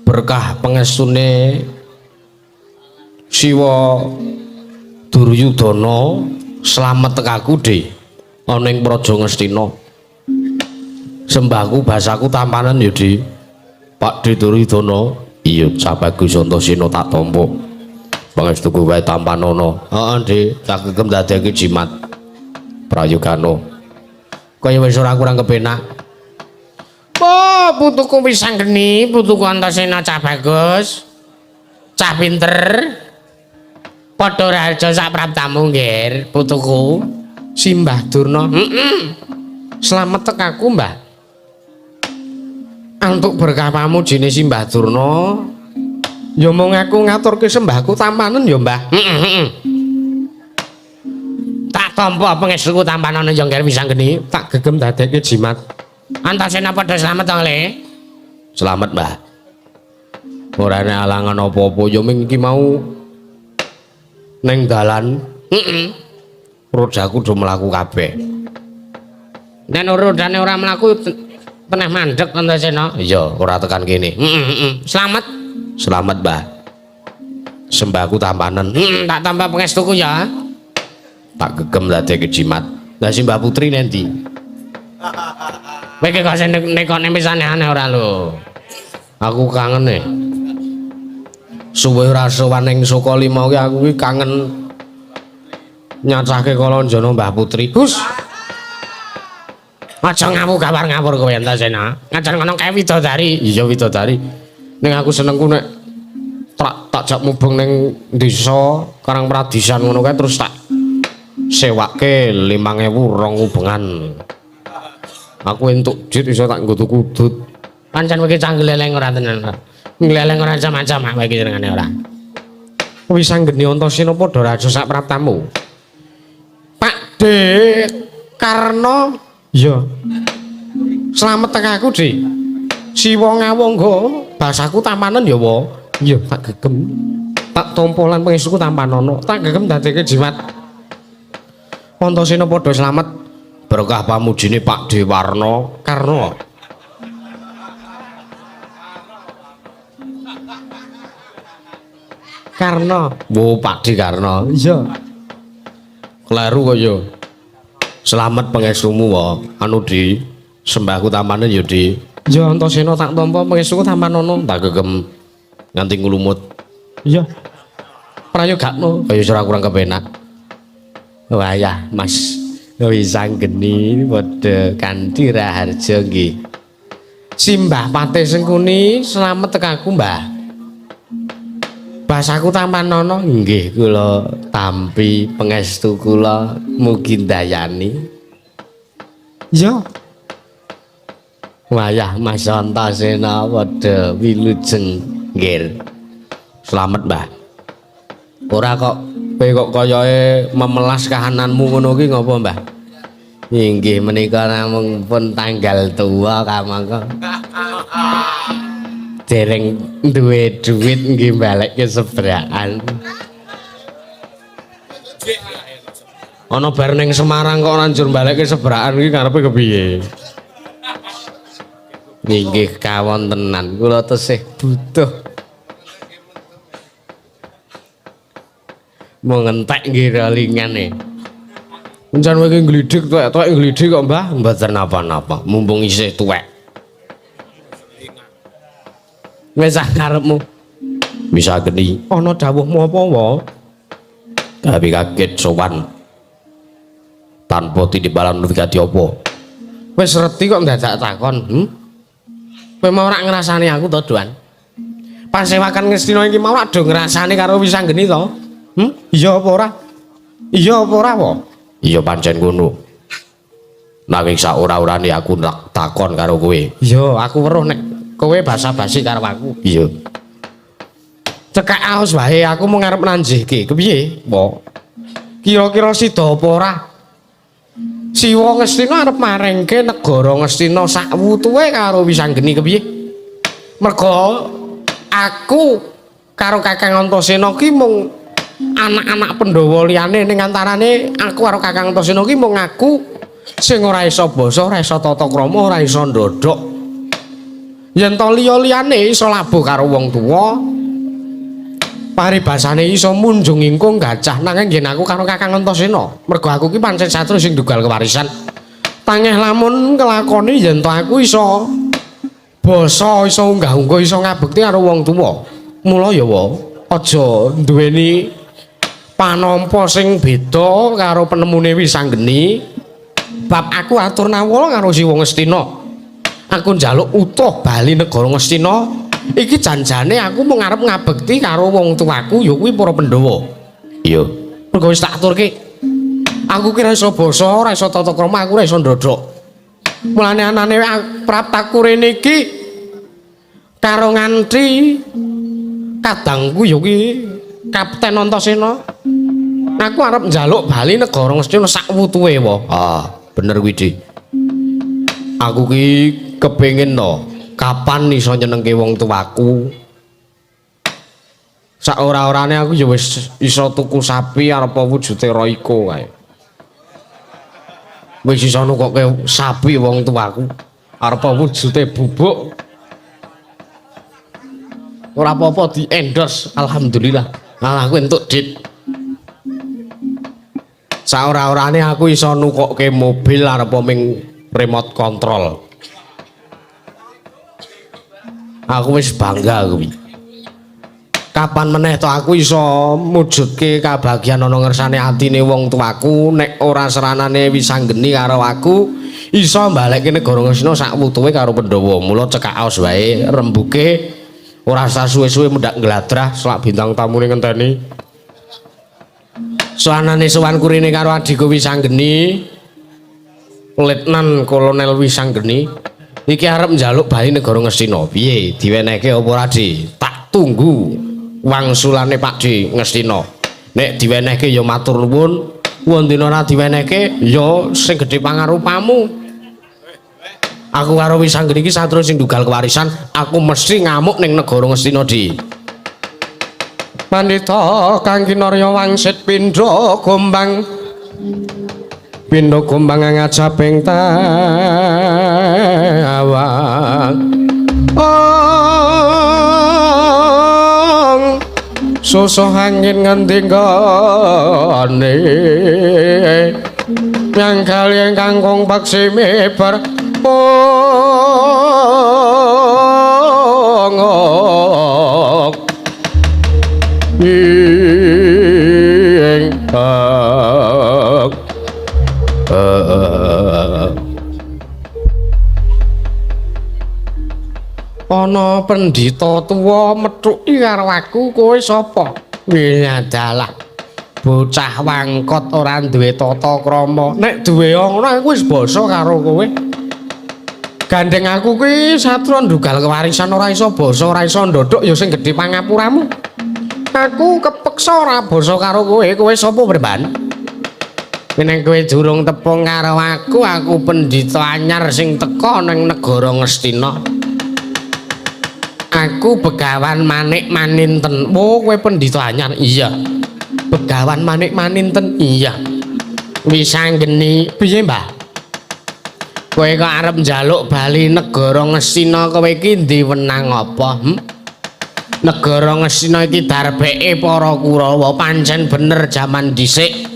Berkah pengestune Siwa Duryudana slamet tekaku, Dik. Ana ing Praja Ngastina. Sembahku basaku tampanen ya, Dik. Pak D Duryudana. Iya, cah bagus Antasena tak tampa. Pangestuku wae tampanono. Heeh, Dik, tak gegem dadeke jimat. Prayogano. Kaya wis ora kurang kepenak. Oh, putuku wis anggeni, putuku Antasena cah bagus. Cah pinter. Padha raja sak praptamu, nggir, putuku. Simbah Durna. Heeh. Slamet tek aku, Mbah. Antuk berkah pamujine Simbah Durna. Ya mung aku ngaturke sembahku tampanen ya, Mbah. Heeh, heeh. Tak tampa pangestuku tampanane ya, nggir Wisanggeni, tak gegem dadekke jimat. Antasena padha slamet to, Le? Slamet, Mbah. Ora ana alangan apa-apa ya ming iki mau ning dalan. Heeh. Rodaku do mlaku kabeh. Nek rodane ora mlaku teneh mandek Antasena. Iya, ora tekan kene. Heeh, heeh. Slamet. Slamet, Mbah. Sembahku tampanen. Heeh, tak tambah pangestuku ya. Tak gegem dadekke jimat. Lah Simbah Putri nendi? Kowe iki kok sing nekone wis aneh-aneh ora lho. Aku kangen e. Suwe ora sowan ning Sukalima ki aku ki kangen nyacahke kalanjana Mbah Putri. Hus. Aja ngawur gawar ngawur kowe Antasena. Ngajar ngono kae widodari. Iya widodari. Ning aku senengku nek tak jak mubeng ning desa Karang Pradisan ngono kae terus tak sewake 5000 rong ubengan. Aku entuk duit iso tak nggo tuku udut. Pancen kowe iki cah gleleng ora tenan. Gleleng ora macam-macam kowe iki jenengane ora. Wis anggeni Antasena padha raja sak praptamu. Pak D Karno. Iya. Slamet tek aku, Dik. Siwa ngawangga basaku tampanen ya, wa. Iya, tak gegem. Tak tampa lan pangestuku tampanono. Tak gegem dadekke jimat. Antasena padha slamet berkah pamujine Pak Dewarno Karno. Karno. Wo Pak D Karno. Iya. Kleru kaya. Slamet pangestumu wa. Anu Di, sembahku tampanen ya, Di. Ya Antasena tak tampa pangestuku tampanono. Tak gegem nganti nglumut. Iya. Prayogakno kaya ora kurang kepenak. Wayah Mas Wisanggeni padha kanthi raharja nggih. Simbah Patih Sengkuni slamet tek aku, Mbah. Basaku tampanono nggih kula tampi pangestu kula mugi ndayani. Iya. Wayah Mas Antasena padha wilujeng nggih. Slamet, Mbah. Ora kok kowe kok kayae memelas kahananmu ngono ki ngopo, Mbah? Inggih menika namung pun tanggal tuwa kamangka. Dereng duwe duit nggih balekke sebrakan. Ana bar ning Semarang kok ora njur balekke sebrakan iki karepe kepiye? Inggih kawontenan kula tesih butuh. Mung entek nggih rolingane. Encen kowe iki nglidhik tuwek-tuwek nglidhik kok, Mbah. Mboten napa-napa, mumpung isih tuwek. Wis ah karepmu. Bisa geni. Ana dawuhmu apa, wa? Tapi kaget sowan. Tanpa tinimbalan wigati apa? Wis reti kok ndadak takon, Kowe mau ora ngrasani aku to, Duan? Pasewakan Ngastina iki mau ora do ngrasani karo Wisanggeni to? Iya apa ora? Iya apa ora, wa? Iya pancen ngono. Nanging sak ora-orane aku takon karo kowe. Iya, aku weruh nek kowe basa-basi karo aku. Iya. Cekak aos wae aku mung arep nanjihke. Kepiye? Wo. Kira-kira sida apa ora? Siwa Ngastina arep marengke negara Ngastina sak wutuhe karo Wisanggeni kepiye? Merga aku karo Kakang Antasena ki mung anak-anak Pandhawa liyane ning antarane aku karo Kakang Antasena ki mung aku sing ora iso basa, ora iso tata krama, ora iso ndodhok. Yen to liya-liyane iso labuh karo wong tuwa, paribasane iso munjung ingkung gajah, nanging yen aku karo Kakang Antasena, mergo aku ki pancen satru sing dugal kewarisan. Tangeh lamun kelakoni yen to aku iso basa, iso unggah-ungguh, iso ngabekti karo wong tuwa. Mula ya wa, aja duweni panampa sing beda karo penemune Wisanggeni. Bab aku atur nawala karo Siwa Ngastina. Aku njaluk utuh bali negara Ngastina. Iki janjane aku mung arep ngabekti karo wong tuaku ya kuwi para Pandhawa. Iya. Mergo wis tak aturke. Aku ki ora iso basa, ora iso tata krama, aku ora iso ndodhok. Mulane anane praptaku rene iki karo nganti kadangku ya kuwi Kapten Antasena. Aku arep njaluk bali negara Ngastina sak wutuhe wae. Ah, bener kuwi, Dik. Aku ki kepengin to kapan iso nyenengke wong tuaku. Sak ora-orane aku ya wis iso tuku sapi arep wujude Royco kae. Wis iso nukokke sapi wong tuaku arep wujude bubuk. Ora apa-apa di endorse, alhamdulillah. Malah aku entuk dit. Sak ora-orane aku iso nukokke mobil arep ming remote control. Aku wis bangga kuwi. Kapan meneh to aku iso mujudke kabahagiaan ana ngersane atine wong tuaku nek ora seranane Wisanggeni karo aku iso mbalekke negara Ngastina sak wutuhe karo Pandhawa. Mula cekak aos wae rembuke ora usah suwe-suwe mendak ngladrah selak bintang tamune ngenteni. Sowanane sowan kurine karo adhiku Wisanggeni, Letnan Kolonel Wisanggeni iki arep njaluk bali negara Ngastina. Piye diwenehke apa ora, Di? Tak tunggu wangsulane Pak Di Ngastina. Nek diwenehke ya matur nuwun, wondene ora diwenehke ya sing gedhe pangarupamu. Aku karo Wisanggeni iki satru sing dugal kewarisan, aku mesti ngamuk ning negara Ngastina, Di. Pandita kang kinarya wangsit pindha gombang. Pindha gombang ngajaping tawang. Ong susuh angin ngendi nggone yang kali kangkung paksi miber pongok ing ana pendhita tuwa methuki karo aku, kowe sapa? Wih, bocah wangkot ora duwe tata krama. Nek duwe ngono aku wis basa karo kowe. Gandeng aku kuwi satru ndugal kewarisan ora iso basa, ora iso ndodhok ya sing gedhe pangapuramu. Aku kepeksa ora basa karo kowe. Kowe sapa, Bremban? Nek kowe durung tepung karo aku, aku pendhita anyar sing teka ning negara Ngastina. Aku Begawan Manik Maninten. Oh, kowe pendhita anyar? Iya. Begawan Manik Maninten? Iya. Wisanggeni, piye, Mbah? Kowe kok arep njaluk bali negara Ngastina, kowe iki ndi wenang apa? Negara Ngastina iki darbeke para Kurawa, pancen bener jaman dhisik.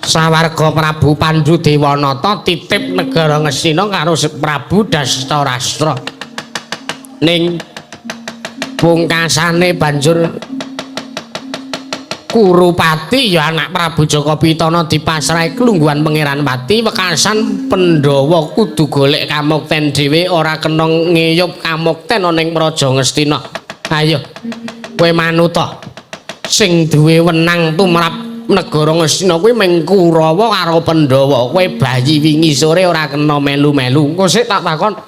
Sawarga Prabu Pandu Dewanata titip negara Ngastina karo Prabu Dastarastra. Ning pungkasane banjur Kurupati ya anak Prabu Jaka Pitana dipasrahi klungguhan Pangeran Pati wekasan Pandhawa kudu golek kamukten dhewe ora kena ngeyup kamukten ana ing Praja Ngastina. Ayo kowe manuta sing duwe wenang tumrap Negara Ngastina kuwi mung Kurawa karo Pandhawa. Kowe bayi wingi sore ora kena melu-melu. Engko sik tak takon.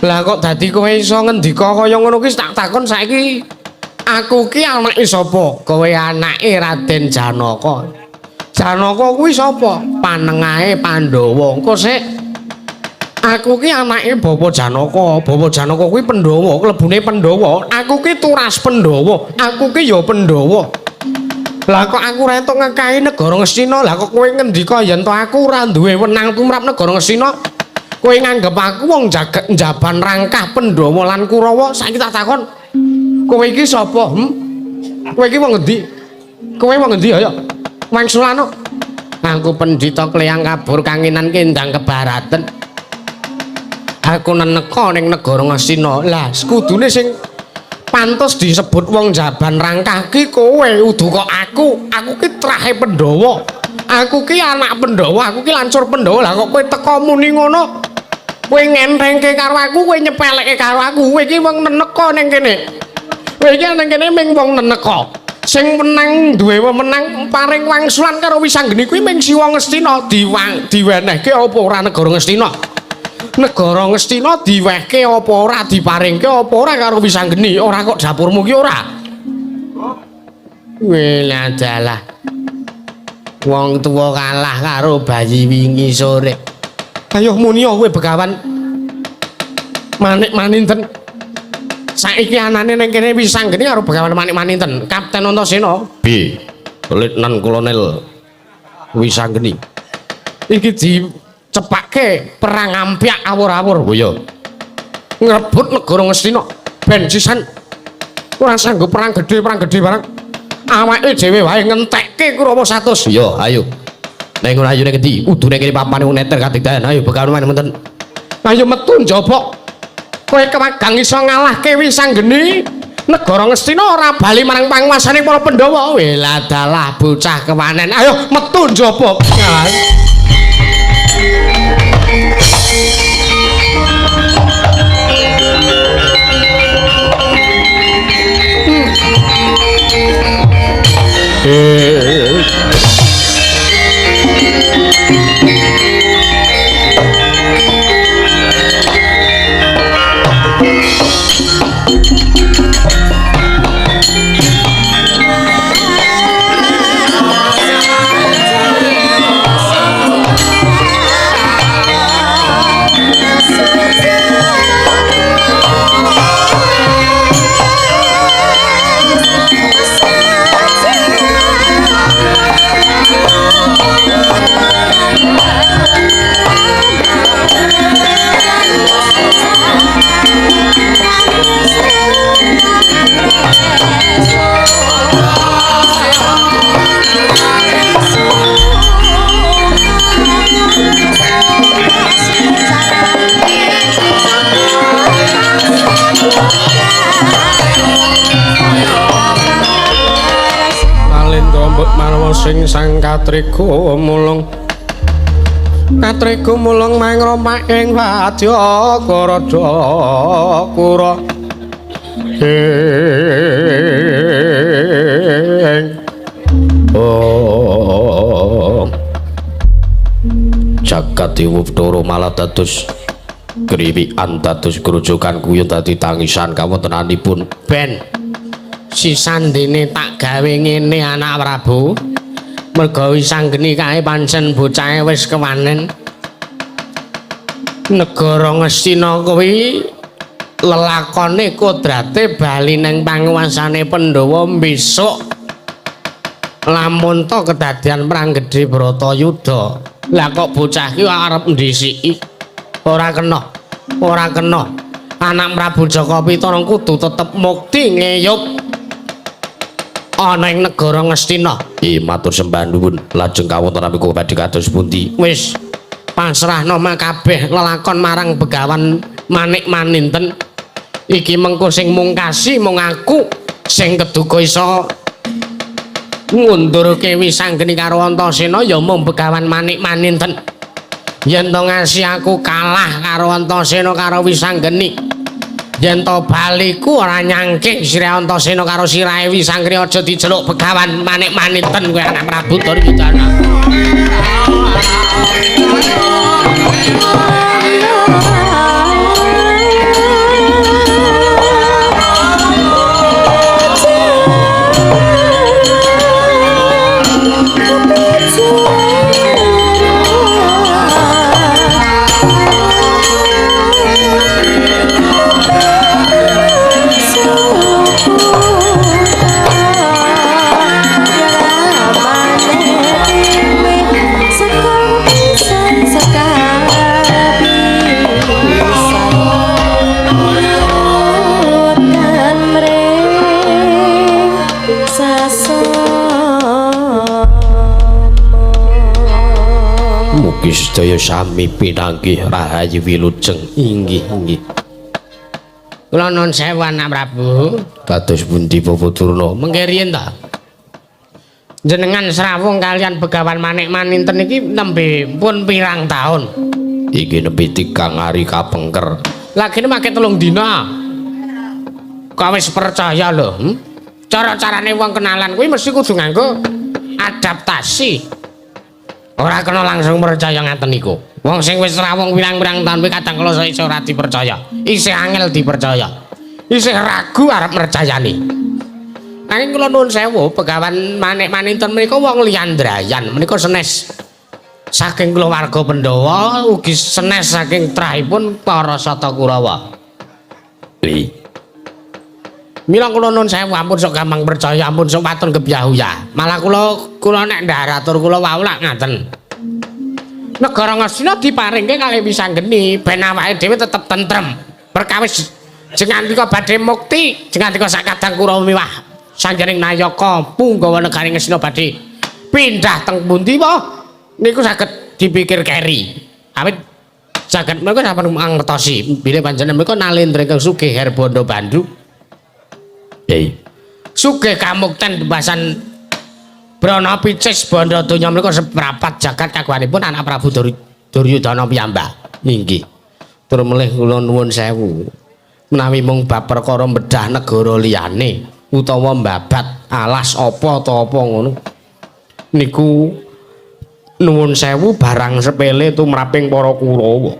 Lah kok dadi kowe iso ngendika kaya ngono kuwi tak takon saiki. Aku ki anake sapa? Kowe anake Raden Janaka. Janaka kuwi sapa? Panengahe Pandhawa. Engko sik. Aku ki anake Bapak Janaka. Bapak Janaka kuwi Pandhawa, klebune Pandhawa. Aku ki turas Pandhawa. Aku ki ya Pandhawa. Lah kok aku ora entuk ngekahi negara Ngastina? Lah kok kowe ngendika yen to aku ora duwe wenang tumrap negara Ngastina? Kowe nganggep aku wong njaban rangkah Pandhawa lan Kurawa? Saiki tak takon. Kowe iki sapa? Kowe iki wong ngendi? Kowe wong ngendi ayo? Wangsulano. Aku pendhita kleyang kabur kanginan kendang kebaraten. Aku neneka ning negara Ngastina. Lah kudune sing pantes disebut wong jaban rangkah ki kowe udu kok aku. Aku ki trahe Pandhawa. Aku ki anak Pandhawa, aku ki lancur Pandhawa. Lah kok kowe teka muni ngono? Kowe ngenthengke karo aku, kowe nyepelekke karo aku. Kowe iki wong neneka ning kene. Kowe iki ning kene mung wong neneka. Sing menang duwe wewenang paring wangsulan karo Wisanggeni kuwi mung Siwa Ngastina. Diwenehke apa ora negara Ngastina? Negara Ngastina diwehke apa ora, diparingke apa ora karo Wisanggeni? Ora kok dapurmu ki ora. Weladalah. Wong tuwa kalah karo bayi wingi sore. Ayo muni kowe Begawan Manik Maninten. Saiki anane ning kene Wisanggeni karo Begawan Manik Maninten. Kapten Antasena B. Letnan Kolonel Wisanggeni. Iki dicepake perang ampyak awur-awur. Oh iya. Ngrebut negara Ngastina ben sisan ora sanggup perang gedhe barang. Awake dhewe wae ngentekke Kurawa 100. Iya, ayo. Ning ngono ayune ngendi? Udune kene papane wong neter kadigdayan. Ayo Begawan Manik. Ayo metu njaba. Kowe kewagang iso ngalahke Wisanggeni. Negara Ngastina ora bali marang panguasane para Pandhawa. Weladalah bocah kewanen. Ayo metu njaba. Sing sang katriga mulung katriga mulung mangromak ing wadya karada kura ing oh jagat dewa Bathara malah dados kriwikan dados grojogan guyon dadi tangisan kawontenanipun ben sisandene tak gawe ngene anak Prabu. Merga Wisanggeni kae pancen bocahe wis kewanen. Negara Ngastina kuwi lelakone kodrate bali nang panguasane Pandhawa besok. Lamun to kedadian perang gedhe Bratayuda. Lah kok bocah ki arep ndhisiki? Ora kena. Ora kena. Anak Prabu Jaka Pitana kudu tetep mukti ngeyup ana ing negara Ngastina. Matur sembah nuwun. Lajeng kawontenan iku badhe kados pundi? Wis pasrahno kabeh lelakon marang Begawan Manik Maninten. Iki mengko sing mungkasi mung aku sing keduga iso ngundurke Wisanggeni karo Antasena ya mung Begawan Manik Maninten. Yen to ngasi aku kalah karo Antasena karo Wisanggeni, Yen to baliku ora nyangking sirahe Antasena karo sirahe Wisangkri aja diceluk Begawan Manik-Maninten kowe anak Prabu Duryudana. Mugi sedaya sami pinanggih rahayu wilujeng. Inggih inggih. Kula nuwun sewu anak Prabu. Kados pundi Bapak Durna? Mengke riyen ta? Jenengan srawung kalian Begawan Manik Maninten iki nembe pun pirang taun? Iki nembe 3 hari kapengker. Lagine make 3 dina. Kok wis percaya lho, Cara-carane wong kenalan kuwi mesti kudu nganggo adaptasi. Ora kena langsung percaya ngaten niku. Wong sing wis rawung pirang-pirang taun kuwi kadang kala iso ora dipercaya. Isih angel dipercaya. Isih ragu arep mercayani. Nanging kula nuwun sewu, Begawan Manik Maninten menika wong liyan-drayan, menika senes saking keluarga Pandhawa, ugi senes saking trahipun para Sata Kurawa. Li. Mila kula nuwun sewu, ampun sok gampang percaya, ampun sok waton gebyah-uyah. Malah kula nek ndharatur kula wau lak ngaten. Negara Ngastina diparingke kalih Wisanggeni ben awake dhewe tetep tentrem. Perkawis jengantika badhe mukti, jengantika sakadang Kurawa miwah sanjening nayaka punggawa negari Ngastina badhe pindah teng pundi wae niku saged dipikir keri. Awit saged menika sampun mangertosi bilih panjenengan menika nalendra ingkang sugih herbondo bandu. Yai. Sugih kamukten bebasan Brana picis bondo donya menika seprapat jagat kagunganipun anak Prabu Duryudana piyambak. Inggih. Tur melih kula nuwun sewu. Menawi mung bab perkara bedah negara liyane utawa mbabat alas apa ta apa ngono. Niku nuwun sewu barang sepele tumraping para Kurawa.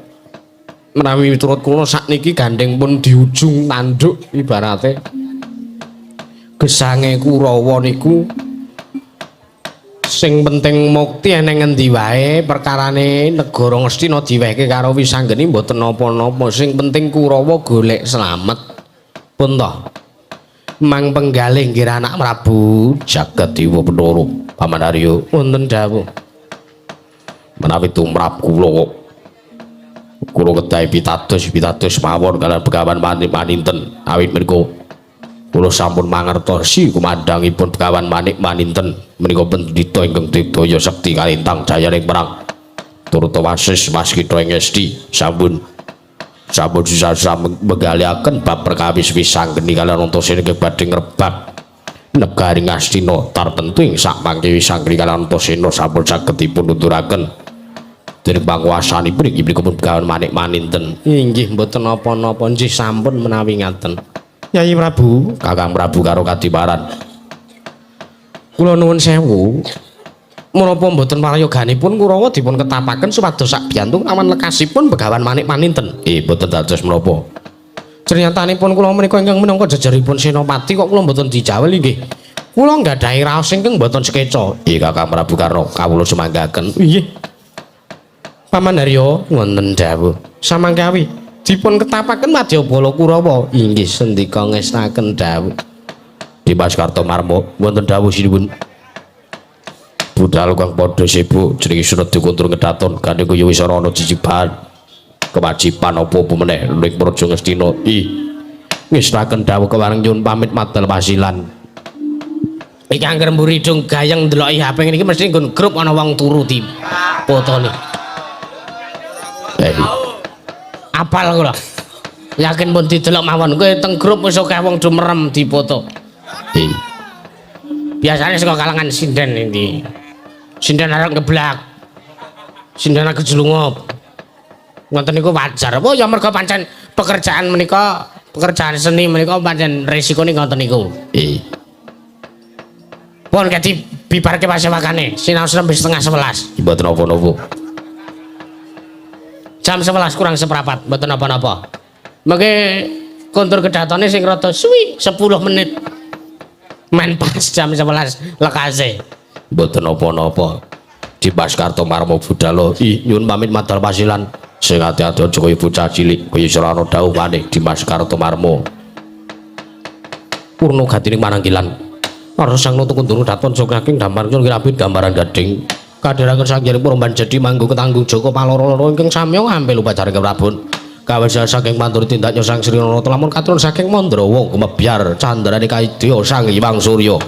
Menawi miturut kula sakniki gandeng pun di ujung tanduk ibarate. Gesange Kurawa niku sing penting mukti eneng ngendi wae perkarane negara Ngastina diwehke karo Wisanggeni mboten napa-napa, sing penting Kurawa golek slamet. Pun to. Mang penggalih nggih anak Prabu Jagat Dewa Bathara Paman Arya wonten dawuh. Menawi tumrap kula kula kedahi pitados mawon kaliyan Begawan Manik Maninten awit menika kula sampun mangertosi kumandhangipun Begawan Manik Maninten menika pendhita ingkang digdaya sekti kalintang jayaning perang turta wasis waskita ing esti sampun sisa-sisa menggaliaken bab perkawis Wisanggeni kaliyan Antasena ingkang badhe ngrebab negari Ngastina tartemtu ing sakmangke Wisanggeni kaliyan Antasena sampun saged dipun uturaken dening panguwasanipun inggih menika pun Begawan Manik Maninten. Inggih mboten napa-napa nggih sampun menawi ngaten. Yai Prabu, Kakang Prabu karo kadiparan. Kula nuwun sewu. Menapa mboten prayoganipun Kurawa dipun ketapaken supados sakbiyantu awan lekasipun Begawan Manik Maninten? Mboten dados menapa. Cernyatanipun kula menika ingkang minangka jejeripun senopati kok kula mboten dijawel inggih. Kula nggadahi raos ingkang mboten sekeca. Kakang Prabu Karna kawula sumanggaken. Inggih. Paman Haryo wonten dawuh. Samangke awi dipun ketapaken wadyabala Kurawa. Inggih sendika ngestaken dawuh. Dimas Kartomarmo wonten dawuh sinuwun. Budal kang padha sibuk jenenge Sunat Dikuntur ngedaton gandeng kaya wis ora ana jijiban kewajiban apa-apa meneh ning Praja Ngastina. Ngestaken dawuh kewareng nyuwun pamit madal pasilan. Iki angger mburi dong gayeng ndeloki HP ngene iki mesti nggon grup ana wong turu di fotone. Apal kula. Yakin pun didelok mawon kowe teng grup wis akeh wong do merem di foto. Biasanya saka kalangan sinden iki. Sinden arep ngeblak. Sinden arep kejlungup. Ngoten niku wajar. Oh ya mergo pancen pekerjaan menika Pekerjaan seni menika pancen resikone ngoten niku. Eh, Pun kadi bibarke pasewakane. Sinau nembe 10.30. Mboten napa-napa. Jam 11 kurang seprapat, mboten napa-napa. Mengke kontur kedatone sing rada suwi 10 menit. Men pas jam 11 lekase. Mboten napa-napa. Dimas Kartomarmo budalo. Ih, nyuwun pamit madal pasilan. Sing ati-ati aja kaya bocah cilik, kaya srana dawuhane Dimas Kartomarmo. Purna gatining mananggilan. Arsa sang nutu kunduru daton saking damar kirabit gambaran gading. Kadhiraken sang Hyang Purban jadi manggung ketanggung Joko paloro-loro ingkang samya ngampil upacara keprabon. Kawesa saking pantur tindaknya sang Sri Narata lamun katurun saking Mandrawa gumebyar candrane kaidya Sang Hyang Surya.